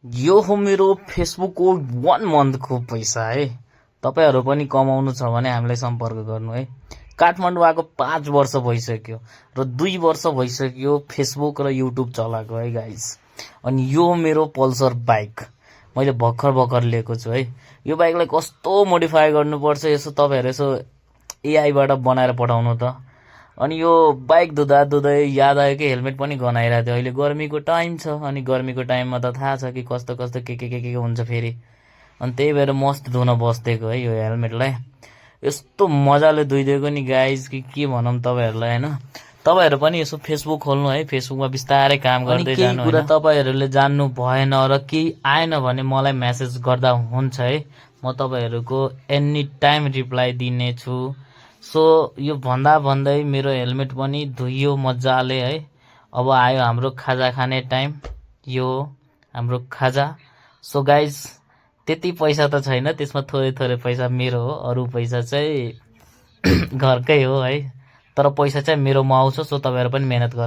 यो हो मेरो फेसबुकको 1 मन्थको पैसा है। तपाईहरु पनि कमाउनु छ भने हामीलाई सम्पर्क गर्नु है। काठमाडौँ आएको 5 वर्ष भइसक्यो र 2 वर्ष भइसक्यो फेसबुक र युट्युब चलाएको है गाइस। अनि यो मेरो पल्सर बाइक मैले भर्खर लिएको छु है। यो बाइकलाई कस्तो मोडिफाई गर्नुपर्छ यसो तपाईहरु यसो एआई बाट बनाएर पठाउनु त। अनि यो बाइक धुँदै याद आयो कि हेलमेट पनि गनाइरहेको थियो। अहिले गर्मीको टाइम छ अनि गर्मीको टाइममा त थाहा छ कि कस्तो कस्तो के हुन्छ फेरि। अनि त्यही भएर मस्त धुन बस्दिएको है यो हेलमेटलाई। यस्तो मजाले धुइदिएको नि गाइज कि के भनौं तपाईहरुलाई हैन। तपाईहरु पनि यसो फेसबुक खोल्नु है। फेसबुकमा बिस्तारै काम गर्दै जानु। कुरा तपाईहरुले जान्नु भएन र केही आएन भने मलाई मेसेज गर्दा हुन्छ है। म तपाईहरुको एनी टाइम रिप्लाई दिने छु। सो यो भन्दै मेरो हेलमेट पनि धुइयो मजाले है। अब आयो हाम्रो खाजा खाने टाइम। यो हाम्रो खाजा। सो गाइज त्यति पैसा त छैन, त्यसमा थोरै पैसा मेरो हो, अरु पैसा चाहिँ घरकै हो है। तर पैसा चाहिँ मेरोमा आउँछ। सो तपाईहरु पनि मेहनत गर्नु।